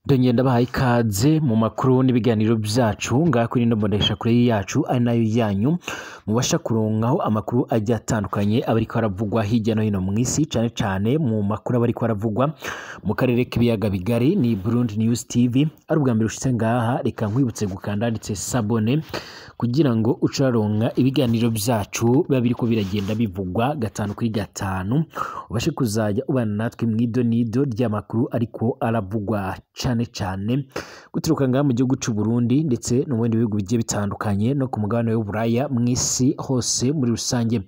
Ndongeye ndabahaye ikaze mu makuru n'ibiganiro byacu ngaha kuri ino mboneshakure yacu, ari nayo yanyu mubasha kuronkaho amakuru agiye atandukanye aba ariko aravugwa hirya no hino mu isi, cane cane mu makuru aba ariko aravugwa mu karere k'ibiyaga bigari. Ni Burundi News TV. Ari ubwa mbere ushitse ngaha, reka nkwibutse gukanda handitse s'abonner kugira ngo uce uraronka ibiganiro byacu biba biriko biragenda bivugwa gatanu kuri gatanu, ubashe kuzajya ubana natwe mw'ido nido ry'amakuru ariko aravugwa cane cane guturuka ngaha mu gihugu c'u Burundi ndetse no mu bindi bihugu bigiye bitandukanye no ku mugabane w'Uburaya, mw'isi hose muri rusange.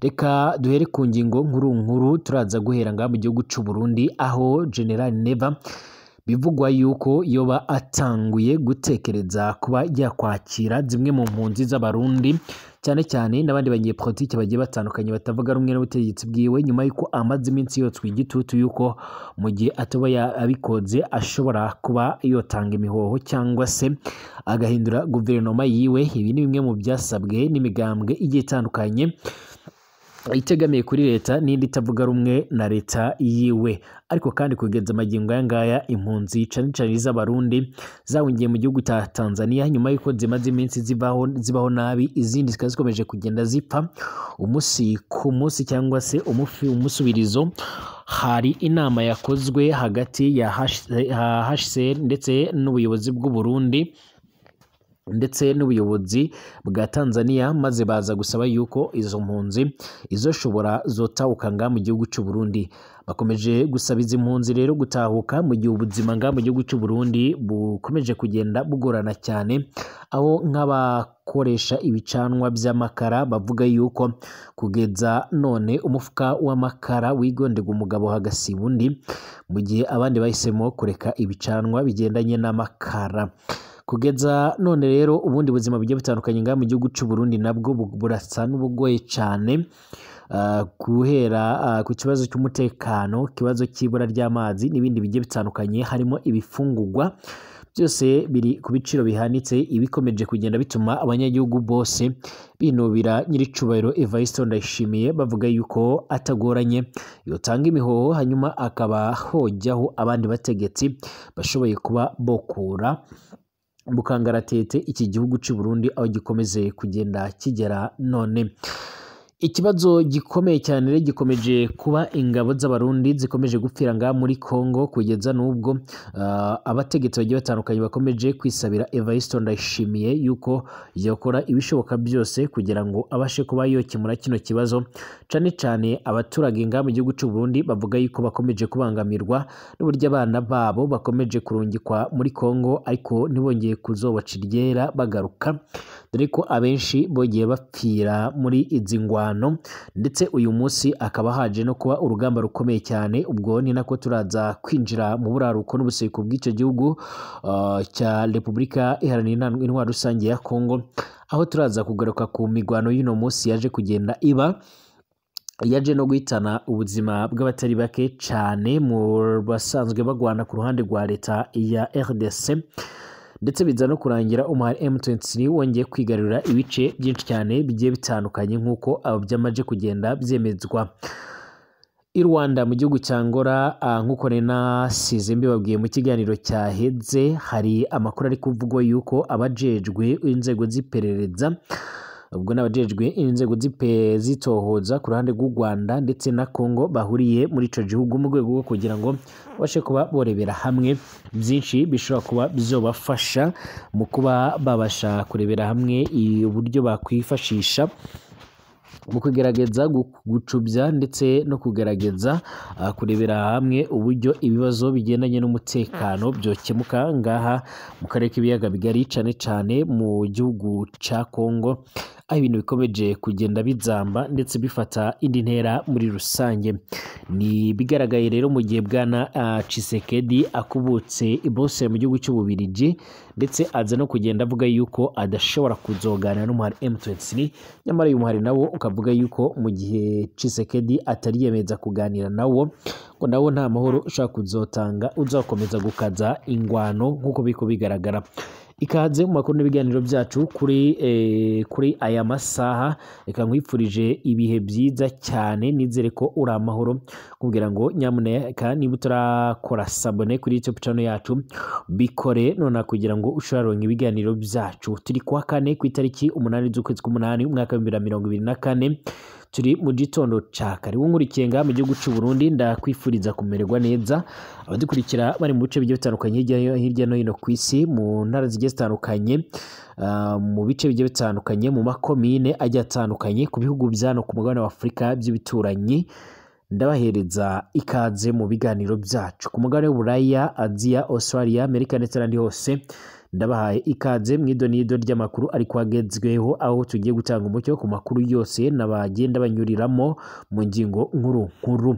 Reka duhere ku ngingo nkuru nkuru. Turaza guhera ngaha mu gihugu c'u Burundi, aho General Neva bivugwa yuko yoba atanguye gutekereza kuba yakwakira zimwe mu mpunzi z'Abarundi, cyane cyane n'abandi banyepolitike bagiye batandukanye batavuga rumwe n'ubutegetsi bwiwe, nyuma y'uko amaze iminsi yotswa igitutu yuko mu gihe ataba abikoze ashobora kuba yotanga imihoho cyangwa se agahindura guverinoma yiwe. Ibi ni bimwe mu byasabwe n'imigambwe igiye itandukanye itegamiye kuri leta n'indi itavuga rumwe na leta yiwe. Ariko kandi kugeza amagingo aya ngaya, impunzi cane cane iz'Abarundi zahungiye mu gihugu cya Tanzania, nyuma y'uko zimaze iminsi zibaho, zibaho nabi, izindi zikaba zikomeje kugenda zipfa umunsi ku munsi cyangwa se umusubirizo. Hari inama yakozwe hagati ya HCR ndetse n'ubuyobozi bw'u Burundi ndetse n'ubuyobozi bwa Tanzania, maze baza gusaba yuko izo mpunzi izoshobora zotahuka ngaha mu gihugu cy'u Burundi. Bakomeje gusaba izi mpunzi rero gutahuka mu gihe ubuzima ngaha mu gihugu cy'u Burundi bukomeje kugenda bugorana cyane, aho nk'abakoresha ibicanwa by'amakara bavuga yuko kugeza none umufuka w'amakara wigondega umugabo hagasiba undi, mu gihe abandi bahisemo kureka ibicanwa bigendanye n'amakara. Kugeza none rero, ubundi buzima bugiye butandukanye ngaha mu gihugu cy'u Burundi nabwo burasa n'ubugoye cyane, guhera ku kibazo cy'umutekano, ikibazo cy'ibura ry'amazi n'ibindi bigiye bitandukanye, harimo ibifungurwa, byose biri ku biciro bihanitse, ibikomeje kugenda bituma abanyagihugu bose binubira nyiricubahiro Evariste Ndayishimiye, bavuga yuko atagoranye yotanga imihoho, hanyuma akaba hojyaho abandi bategetsi bashoboye kuba bokura bukangaratete iki gihugu cy'u Burundi aho gikomeze kugenda kigera none. Ikibazo gikomeye cyane rero gikomeje kuba ingabo z'Abarundi zikomeje gupfira ngaha muri Congo, kugeza n'ubwo abategetsi bagiye batandukanye bakomeje kwisabira Evariste Ndayishimiye yuko yakora ibishoboka byose kugira ngo abashe kuba yokemura kino kibazo. Cane cane abaturage ngaha mu gihugu cy'u Burundi bavuga yuko bakomeje kubangamirwa n'uburyo abana babo bakomeje kurungikwa muri Congo ariko ntibongeye kuzobaca iryera bagaruka, dore ko abenshi bogiye bapfira muri izi ngwano, ndetse uyu munsi akaba haje no kuba urugamba rukomeye cyane. Ubwo ni nako turaza kwinjira mu buraruko n'ubuseruko bw'icyo gihugu cya Repubulika Iharanira Intwaro Rusange ya Congo, aho turaza kugaruka ku migwano y'uno munsi yaje kugenda iba, yaje no guhitana ubuzima bw'abatari bake cyane mu basanzwe bagwana ku ruhande rwa leta ya RDC, ndetse biza no kurangira umuhari M23 wongeye kwigarurira ibice byinshi cyane bigiye bitandukanye, nk'uko byamaze kugenda byemezwa. I Rwanda mu gihugu cya Angola, nk'uko nasize mbibabwiye mu kiganiro cyaheze, hari amakuru ari kuvugwa yuko abajejwe inzego z'iperereza, ubwo n'abajejwe inzego zitohoza ku ruhande rw'u Rwanda ndetse na Congo, bahuriye muri ico gihugu mu rwego rwo kugira ngo babashe kuba borebera hamwe byinshi bishobora kuba bizobafasha mu kuba babasha kurebera hamwe uburyo bakwifashisha mu kugerageza gucubya ndetse no kugerageza kurebera hamwe uburyo ibibazo bigendanye n'umutekano byokemuka ngaha mu karere k'ibiyaga bigari, cane cane mu gihugu ca Congo, aho ibintu bikomeje kugenda bizamba ndetse bifata indi ntera muri rusange. Ni bigaragaye rero mu gihe bwana Tshisekedi akubutse i Bruxelles mu gihugu cy'Ububirigi, ndetse aza no kugenda avuga yuko adashobora kuzoganira n'umuhari M23. Nyamara uyu muhari nawo ukavuga yuko mu gihe Tshisekedi atari yemeza kuganira nawo, ngo nawo nta mahoro ushobora kuzotanga, uzakomeza gukaza ingwano nk'uko biriko bigaragara. Ikaze mu makuru n'ibiganiro byacu kuri aya masaha. Reka nkwifurije ibihe byiza cyane, nizere ko uri amahoro, kugira ngo nyamuneka niba utarakora s'abonner kuri YouTube channel yacu bikore nona kugira ngo ushobore kuronka ibiganiro byacu. Turi kuwa kane ku itariki 8 z'ukwezi k'umunani umwaka wa 2024, turi mu gitondo ca kare. Wunkurikiye ngaha mu gihugu c'u Burundi, ndakwifuriza kumererwa neza. Abadukurikira bari mu bice bigiye bitandukanye hirya no hino ku isi, mu ntara zigiye zitandukanye, mu bice bigiye bitandukanye, mu makomine agiye atandukanye, ku bihugu byano ku mugabane wa Afurika by'ibituranyi, ndabahereza ikaze mu biganiro byacu. Ku mugabane w'Uburaya, Aziya, Australia, Amerika ndetse n'ahandi hose, ndabahaye ikaze mu idonido ry'amakuru ariko agezweho, aho tugiye gutanga umucyo ku makuru yose n'abagenda banyuriramo mu ngingo nkuru nkuru.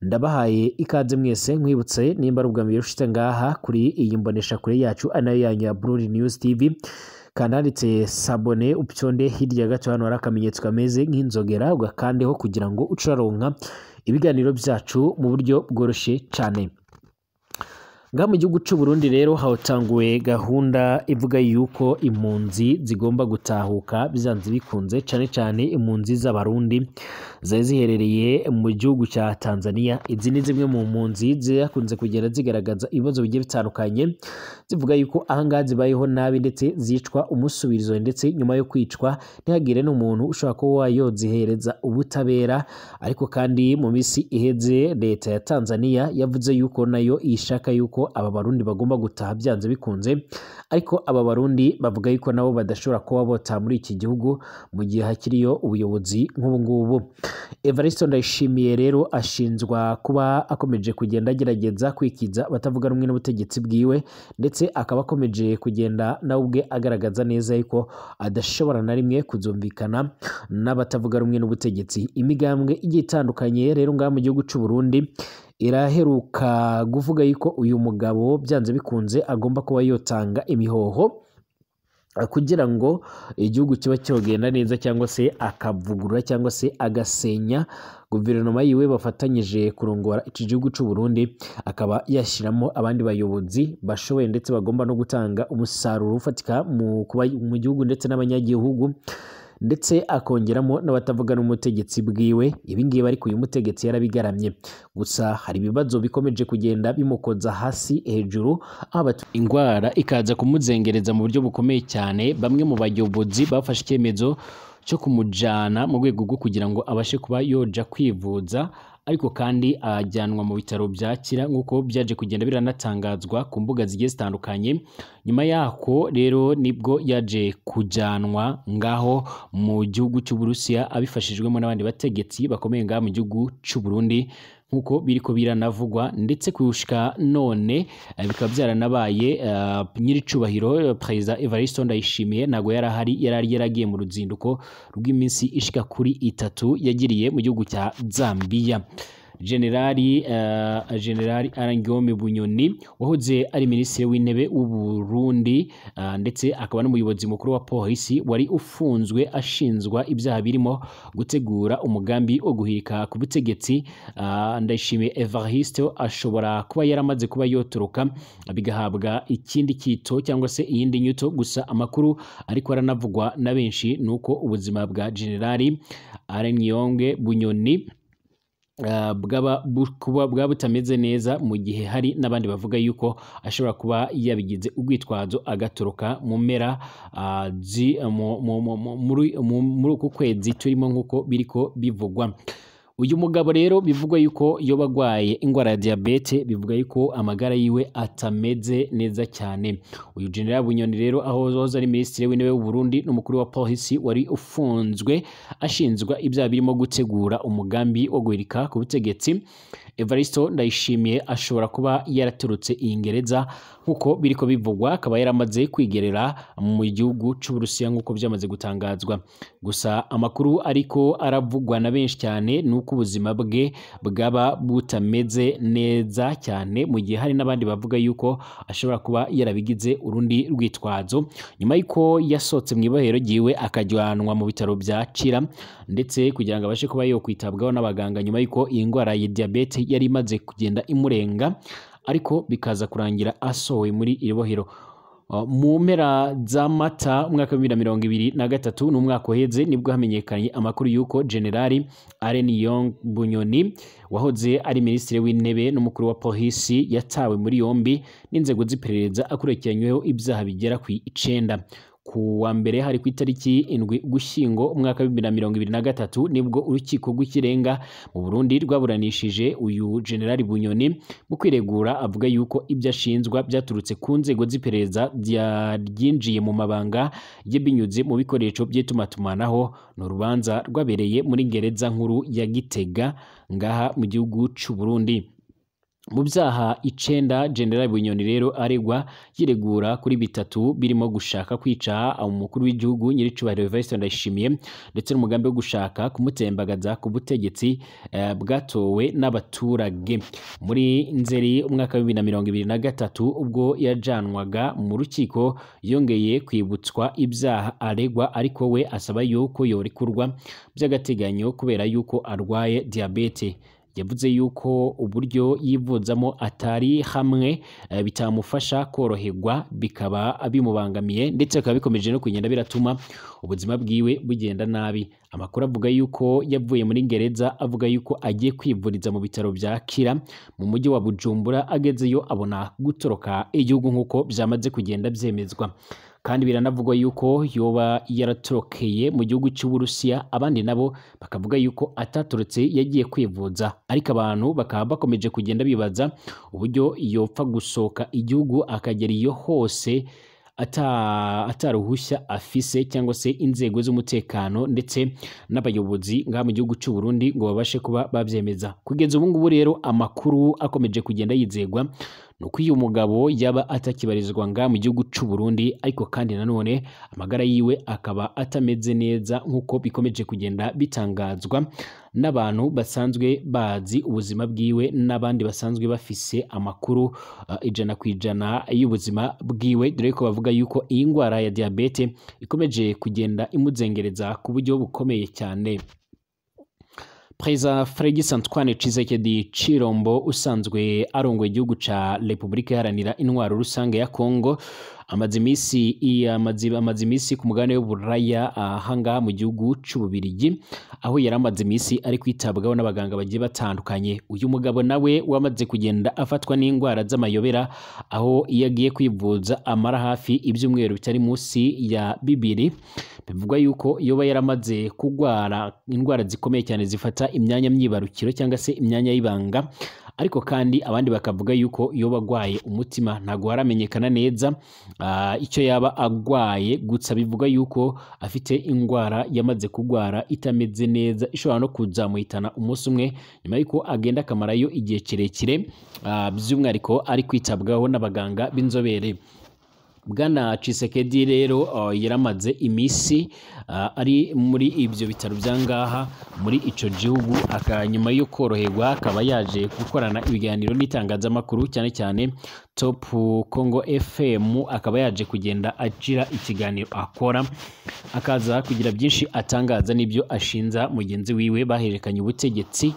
Ndabahaye ikaze mwese, nkwibutse nimba ari ubwa mbere ushitse ngaha kuri iyi mbonesha kure yacu ari nayo yanyu ya Burundi News TV, kanda handitse s'abonner, upyonde hirya gato hano hari akamenyetso kameze nk'inzogera, ugakandeho kugira ngo ucuraronka ibiganiro byacu mu buryo bworoshye cyane. Ngaha mu gihugu c'u Burundi rero hatanguwe gahunda ivuga yuko impunzi zigomba gutahuka byanze bikunze, cane cane impunzi z'Abarundi zari ziherereye mu gihugu cya Tanzania. Izi ni zimwe mu mpunzi zakunze kugenda zigaragaza ibibazo bigiye bitandukanye, zivuga yuko ahangaha zibayeho nabi ndetse zicwa umusubirizo, ndetse nyuma yo kwicwa ntihagire n'umuntu ushobora kuba yozihereza ubutabera. Ariko kandi mu minsi iheze leta ya Tanzania yavuze yuko nayo ishaka yuko aba Barundi bagomba gutaha byanze bikunze, ariko aba Barundi bavuga yuko nabo badashobora kuba botaha muri iki gihugu mu gihe hakiriyo ubuyobozi nk'ubu ngubu. Evariste Ndayishimiye rero ashinzwa kuba akomeje kugenda agerageza kwikiza abatavuga rumwe n'ubutegetsi bwiwe, ndetse akaba akomeje kugenda nawe ubwe agaragaza neza yuko adashobora na rimwe kuzumvikana n'abatavuga rumwe n'ubutegetsi. Imigambwe igiye itandukanye rero ngaha mu gihugu c'u Burundi iraheruka kuvuga yuko uyu mugabo byanze bikunze agomba kuba yotanga imihoho kugira ngo igihugu kiba cyogenda neza, cyangwa se akavugurura cyangwa se agasenya guverinoma yiwe bafatanyije kurongora iki gihugu c'u Burundi, akaba yashyiramo abandi bayobozi bashoboye ndetse bagomba no gutanga umusaruro ufatika mu gihugu ndetse n'abanyagihugu, ndetse akongeramo n'abatavuga n'umutegetsi bwiwe. Ibi ngibi ariko uyu mutegetsi yarabigaramye. Gusa hari ibibazo bikomeje kugenda bimukoza hasi hejuru, aho ingwara ikaza kumuzengereza mu buryo bukomeye cyane. Bamwe mu bayobozi bafashe icyemezo cyo kumujana mu rwego rwo kugira ngo abashe kuba yoja kwivuza, ariko kandi ajyanwa mu bitaro byakira nk'uko byaje kugenda biranatangazwa ku mbuga zigiye zitandukanye. Nyuma yako rero nibwo yaje kujyanwa ngaho mu gihugu cy'Uburusiya abifashijwemo n'abandi bategetsi bakomeye ngaha mu gihugu cy'u Burundi, nk'uko biriko biranavugwa. Ndetse kushika none bikaba byaranabaye, nyiricubahiro Perezida Evariste Ndayishimiye ntago yarahari, yarari yaragiye mu ruzinduko rw'iminsi ishika kuri 3 yagiriye mu gihugu cya Zambia. Generali Arangiyome Bunyoni wahoze ari minisitiri w'intebe w'u Burundi, ndetse akaba n'umuyobozi mukuru wa polisi, wari ufunzwe ashinzwa ibyaha birimo gutegura umugambi wo guhirika ku butegetsi Ndayishimiye Evariste, ashobora kuba yaramaze kuba yotoroka bigahabwa ikindi kito cyangwa se iyindi nyuto. Gusa amakuru ariko aranavugwa na benshi nuko ubuzima bwa Generali Arangiyome Bunyoni bwaba butameze neza, mu gihe hari n'abandi bavuga yuko ashobora kuba yabigize urwitwazo agatoroka mu mpera muri uku kwezi turimo nk'uko biriko bivugwa. Uyu mugabo rero bivugwa yuko yoba agwaye ingwara ya diabete, bivuga yuko amagara yiwe atameze neza cyane. Uyu General Bunyoni rero aho wahoze ari minisitiri w'intebe w'u Burundi n'umukuru wa polisi, wari ufunzwe ashinzwa ibyaha birimo gutegura umugambi wo guhirika ku butegetsi Evariste Ndayishimiye, ashobora kuba yaraturutse iyi Ngereza nk'uko biriko bivugwa, akaba yaramaze kwigerera mu gihugu c'Uburusiya nk'uko byamaze gutangazwa. Gusa amakuru ariko aravugwa na benshi cyane nuko ubuzima bwe bwaba butameze neza cyane, mu gihe hari n'abandi bavuga yuko ashobora kuba yarabigize urundi rwitwazo nyuma yuko yasohotse mu ibohero ryiwe akajyanwa mu bitaro bya Kira, ndetse kugira ngo abashe kuba yokwitabwaho n'abaganga nyuma yuko iyi ndwara ya diabete yari imaze kugenda imurenga, ariko bikaza kurangira asohowe muri iri bohero. Mu mpera za Mata umwaka wa 2023 n'umwaka uheze, nibwo hamenyekanye amakuru y'uko Generali Alain Guillaume Bunyoni wahoze ari minisitiri w'intebe n'umukuru wa polisi yatawe muri yombi n'inzego z'iperereza, akurikiranyweho ibyaha bigera ku 9. Ku wa mbere hari ku itariki 7 Ugushyingo umwaka wa 2023, nibwo urukiko rw'ikirenga mu Burundi rwaburanishije uyu Generali Bunyoni mu kwiregura, avuga yuko ibyo ashinzwa byaturutse ku nzego z'iperereza ryinjiye mu mabanga ye binyuze mu bikoresho by'itumatumanaho. Ni urubanza rwabereye muri gereza nkuru ya Gitega ngaha mu gihugu c'u Burundi. Mu byaha 9 General Bunyoni rero aregwa, yiregura kuri 3 birimo gushaka kwica umukuru w'igihugu nyiricubahiro Evariste Ndayishimiye, ndetse n'umugambi wo gushaka kumutembagaza ku butegetsi bwatowe n'abaturage. Muri Nzeri umwaka wa 2023 ubwo yajanwaga mu rukiko, yongeye kwibutswa ibyaha aregwa, ariko we asaba yuko yorekurwa by'agateganyo kubera yuko arwaye diabete. Yavuze yuko uburyo yivuzamo atari hamwe bitamufasha koroherwa, bikaba bimubangamiye, ndetse bikaba bikomeje no kugenda biratuma ubuzima bwiwe bugenda nabi. Amakuru avuga yuko yavuye muri gereza avuga yuko agiye kwivuriza mu bitaro bya Kira mu mujyi wa Bujumbura, agezeyo abona gutoroka igihugu nk'uko byamaze kugenda byemezwa. Kandi biranavugwa yuko yoba yaratorokeye mu gihugu cy'Uburusiya, abandi nabo bakavuga yuko atatorotse yagiye kwivuza, ariko abantu bakaba bakomeje kugenda bibaza uburyo yopfa gusohoka igihugu akagera iyo hose ataruhushya afise, cyangwa se inzego z'umutekano ndetse n'abayobozi ngaha mu gihugu cy'u Burundi ngo babashe kuba babyemeza. Kugeza ubu ngubu rero amakuru akomeje kugenda yizegwa nuko uyu mugabo yaba atakibarizwa ngaha mu gihugu cy'u Burundi, ariko kandi nanone amagara yiwe akaba atameze neza nk'uko bikomeje kugenda bitangazwa n'abantu basanzwe bazi ubuzima bwiwe n'abandi basanzwe bafise amakuru 100% y'ubuzima bwiwe, dore ko bavuga yuko iyi ndwara ya diabete ikomeje kugenda imuzengereza ku buryo bukomeye cyane. Perezida Félix Antoine Tshisekedi Tshilombo usanzwe arongoye igihugu ca Repubulika Iharanira Intwaro Rusange ya Kongo amaze imisi ku mugabane w'Uburaya ahangaha mu gihugu c'Ububirigi, aho yari amaze imisi ari kwitabwaho n'abaganga bagiye batandukanye. Uyu mugabo nawe wamaze kugenda afatwa n'indwara z'amayobera, aho iyo agiye kwivuza amara hafi ibyumweru bitari munsi ya 2. Bivugwa yuko yoba yaramaze kugwara indwara zikomeye cyane zifata imyanya myibarukiro cyangwa se imyanya y'ibanga, ariko kandi abandi bakavuga yuko yoba agwaye umutima. Ntago haramenyekana neza icyo yaba agwaye, gusa bivuga yuko afite indwara yamaze kugwara itameze neza, ishobora no kuzamuhitana umunsi umwe nyuma yuko agenda akamarayo igihe kirekire, by'umwihariko ari kwitabwaho n'abaganga b'inzobere. Bwana Tshisekedi rero yaramaze imisi ari muri ibyo bitaro byangaha muri ico gihugu, nyuma yo koroherwa akaba yaje gukorana ibiganiro n'itangazamakuru cyane cyane Top Congo FM, akaba yaje kugenda agira ikiganiro akora, akaza kugira byinshi atangaza n'ibyo ashinza mugenzi wiwe bahererekanye ubutegetsi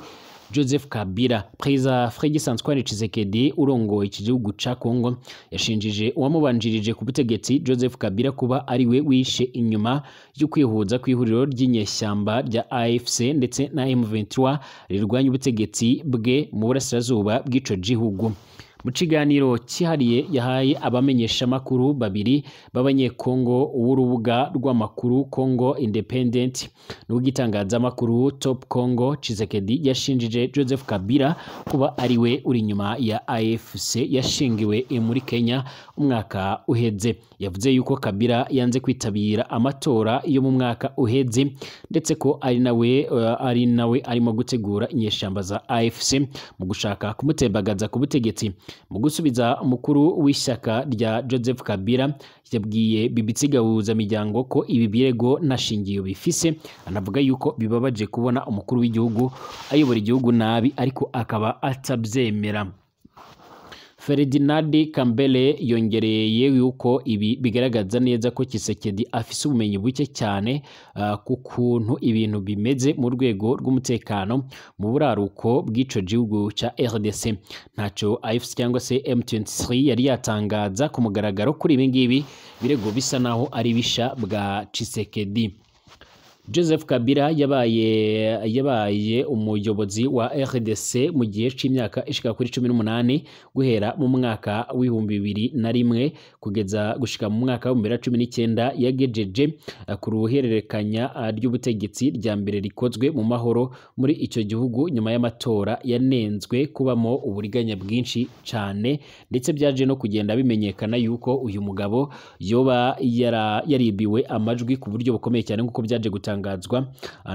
Joseph Kabila. Perezida Félix Antoine Tshisekedi urongoye iki gihugu ca Kongo yashinjije uwamubanjirije ku butegetsi Joseph Kabila kuba ari we wishe inyuma yo kwihuza kw'ihuriro ry'inyeshyamba rya AFC ndetse na M23 rirwanya ubutegetsi bwe mu burasirazuba bw'ico gihugu. Mu kiganiro cyihariye yahaye abamenyeshamakuru babiri b'abanyekongo w'urubuga rw'amakuru Congo Independent n'ubw'itangazamakuru Top Congo, Tshisekedi yashinjije Joseph Kabila kuba ari we uri inyuma ya AFC yashingiwe muri Kenya umwaka uheze. Yavuze yuko Kabila yanze kwitabira amatora yo mu mwaka uheze, ndetse ko ari nawe arimo gutegura inyeshyamba za AFC mu gushaka kumutembagaza ku butegetsi. Mu gusubiza umukuru w'ishyaka rya Joseph Kabila yabwiye BBC Gahuza miryango ko ibi birego nta shingiro bifise, anavuga yuko bibabaje kubona umukuru w'igihugu ayobora igihugu nabi ariko akaba atabyemera. Ferdinand Kambere yongereye yuko ibi bigaragaza neza ko Tshisekedi afise ubumenyi buke cyane ku kuntu ibintu bimeze mu rwego rw'umutekano mu buraruko bw'ico gihugu ca RDC. Ntaco AFC cyangwa se M23 yari yatangaza ku mugaragaro kuri ibi ngibi birego bisa naho ari bisha bwa Tshisekedi. Joseph Kabila yabaye umuyobozi wa RDC mu gihe c'imyaka ishika kuri 18, guhera mu mwaka w'2001 kugeza gushika mu mwaka w'2019. Yagejeje ku ruhererekanya ry'ubutegetsi rya mbere rikozwe mu mahoro muri ico gihugu, nyuma y'amatora yanenzwe kubamo uburiganya bwinshi cane, ndetse byaje no kugenda bimenyekana yuko uyu mugabo yoba yaribiwe amajwi ku buryo bukomeye cyane, nk'uko byaje gutangazwa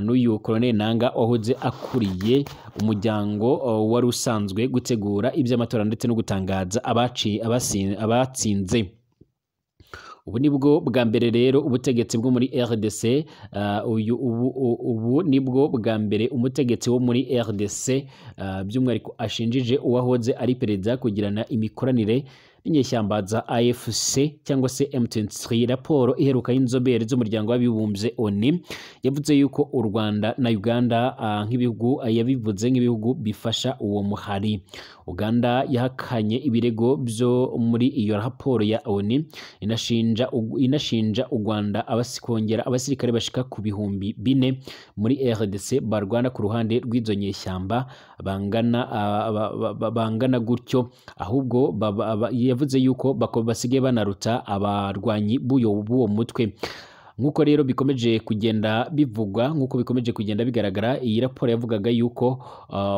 n'uyu Colonel Nanga wahoze akuriye umuryango wari usanzwe gutegura iby'amatora ndetse no gutangaza abatsinze. Ubu nibwo bwa mbere rero ubutegetsi bwo muri RDC ubu nibwo bwa mbere umutegetsi wo muri RDC by'umwihariko ashinjije uwahoze ari perezida kugirana imikoranire n'inyeshyamba za AFC cyangwa se M23. Raporo iheruka y'inzobere z'umuryango w'abibumbye ONU yavuze yuko u Rwanda na Uganda nk'ibihugu, yabivuze nk'ibihugu bifasha uwo muhari. Uganda yahakanye ibirego byo muri iyo raporo ya ONU, inashinja u Rwanda kongera abasirikare bashika ku 4000 muri RDC barwana ku ruhande rw'izo nyeshyamba bangana gutyo, ahubwo yavuze yuko basigaye banaruta abarwanyi b'uwo mutwe. Nk'uko rero bikomeje kugenda bivugwa, nk'uko bikomeje kugenda bigaragara, iyi raporo yavugaga yuko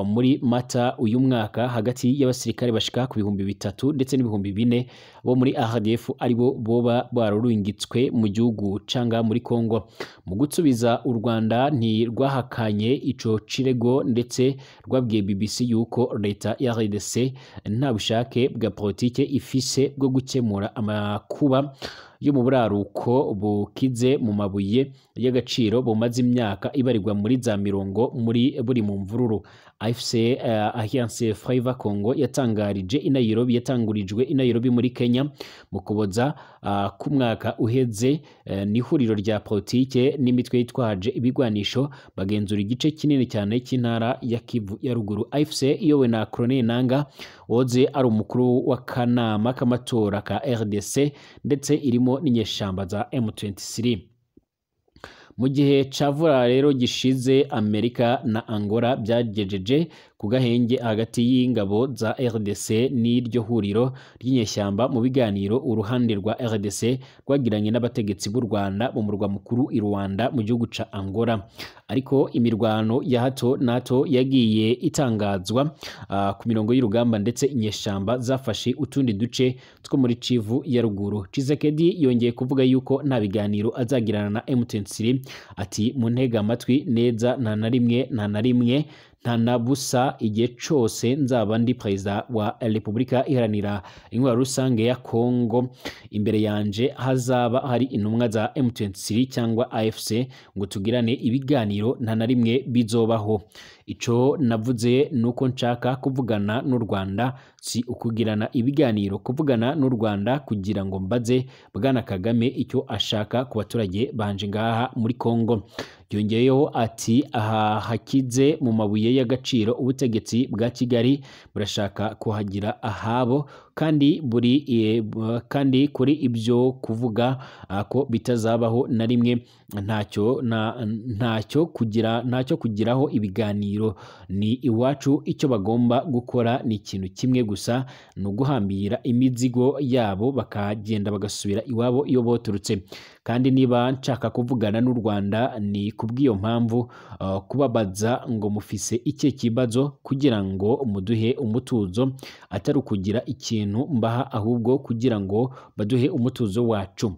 muri Mata uyu mwaka hagati y'abasirikare bashika ku 3000 ndetse n'4000 bo muri RDF aribo boba bararungitswe mu gihugu canga muri Kongo. Mu gusubiza, u Rwanda ntirwahakanye ico kirego, ndetse rwabwiye BBC yuko leta ya RDC nta bushake bwa politike ifise bwo gukemura amakuba yo mu buraruko bukize mu mabuye y'agaciro bumaze imyaka ibarirwa muri za mirongo muri buri mu mvururu. AFC, Alliance Fleuve Congo, yatangarije i Nairobi, yatangurijwe i Nairobi muri Kenya mu Kuboza k'umwaka uheze, ni ihuriro rya politike n'imitwe yitwaje ibigwanisho bagenzura igice kinini cyane cy'intara ya Kivu ya ruguru. AFC iyobowe na Colonel Nanga woze ari umukuru w'akanama k'amatora ka RDC, ndetse irimo n'inyeshyamba za M23. Mu gihe ca vuba rero gishize, Amerika na Angola byagejeje ku gahenge hagati y'ingabo za RDC n'iryo huriro ry'inyeshyamba mu biganiro uruhande rwa RDC rwagiranye n'abategetsi b'u Rwanda mu murwa mukuru i Rwanda mu gihugu ca Angola. Ariko imirwano ya hato na hato yagiye itangazwa ku mirongo y'urugamba, ndetse inyeshyamba zafashe utundi duce two muri Kivu ya ruguru. Tshisekedi yongeye kuvuga yuko nta biganiro azagirana na M23. Ati: "Muntega amatwi neza, nta na rimwe, nta na rimwe, nta na busa, igihe cose nzaba ndi perezida wa Repubulika Iharanira Intwaro Rusange ya Kongo, imbere yanje hazaba hari intumwa za M23 cyangwa AFC ngo tugirane ibiganiro, nta na rimwe bizobaho. Ico navuze nuko nshaka kuvugana n'u Rwanda, si ukugirana ibiganiro, kuvugana n'u Rwanda kugira ngo mbaze Bwana Kagame icyo ashaka ku baturage banje ngaha muri Kongo." Yongeyeho ati: "Aha hakize mu mabuye y'agaciro, ubutegetsi bwa Kigali burashaka kuhagira ahabo, kandi buri kandi kuri ibyo kuvuga ko bitazabaho na rimwe, ntacyo kugiraho ibiganiro, ni iwacu. Icyo bagomba gukora ni ikintu kimwe gusa, ni uguhambira imizigo yabo bakagenda bagasubira iwabo iyo boturutse. Kandi niba nshaka kuvugana n'u Rwanda, ni kubw'iyo mpamvu, kubabaza ngo mufise ikihe kibazo kugira ngo muduhe umutuzo, atari ukugira ikintu mbaha, ahubwo kugira ngo baduhe umutuzo wacu."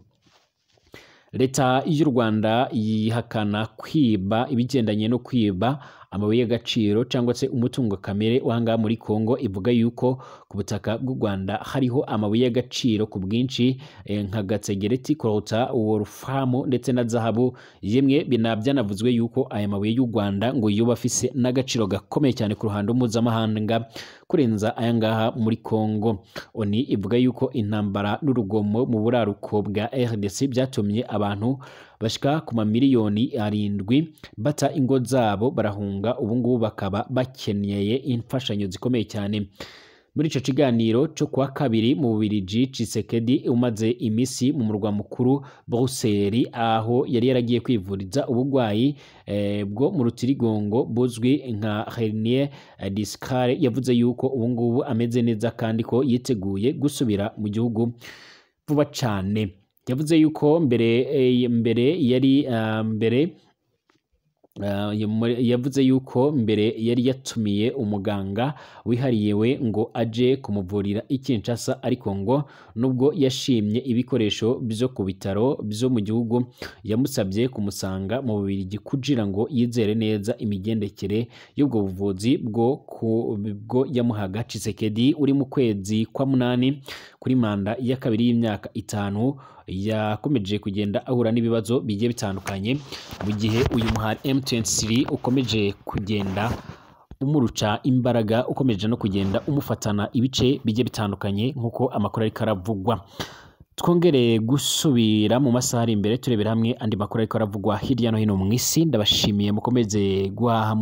Leta y'u Rwanda yihakana kwiba ibigendanye no kwiba amabuye y'agaciro cyangwa se umutungo kamere w'ahangaha muri Kongo, ivuga yuko ku butaka bw'u Rwanda hariho amabuye y'agaciro ku bwinshi, nka gasegereti, korota, wolfram ndetse na zahabu. Yemwe byanavuzwe yuko aya mabuye y'u Rwanda ngo yoba afise n'agaciro gakomeye cyane ku ruhando mpuzamahanga kurenza aya ngaha muri Kongo. ONU ivuga yuko intambara n'urugomo mu buraruko bwa RDC byatumye abantu bashika ku mamiliyoni 7 bata ingo zabo barahunga, ubu ngubu bakaba bakeneye imfashanyo zikomeye cyane. Muri ico kiganiro cyo kuwa kabiri mu Bubiligi, Tshisekedi umaze imisi mu murwa mukuru Bruxelles, aho yari yaragiye kwivuriza ubugwayi bwo mu rutirigongo buzwi nka hernie discale, yavuze yuko ubu ngubu ameze neza kandi ko yiteguye gusubira mu gihugu vuba cane. Yavuze yuko mbere yari mbere yavuze yuko mbere yari yatumiye umuganga wihariyewe ngo aje kumuvurira i Kinshasa, ariko ngo nubwo yashimye ibikoresho byo ku bitaro byo mu gihugu, yamusabye kumusanga mu Bubiligi kugira ngo yizere neza imigendekere y'ubwo buvuzi bwo yamuhaga. Tshisekedi uri mu kwezi kwa munani kuri manda ya kabiri y'imyaka 5 yakomeje kugenda ahura n'ibibazo bigiye bitandukanye, mu gihe uyu muhari M23 ukomeje kugenda umuruca imbaraga, ukomeje no kugenda umufatana ibice bigiye bitandukanye nk'uko amakuru ariko aravugwa. Twongere gusubira mu masaha ari imbere turebera hamwe andi makuru ariko aravugwa hirya no hino mu isi. Ndabashimiye, mukomeze guhaha.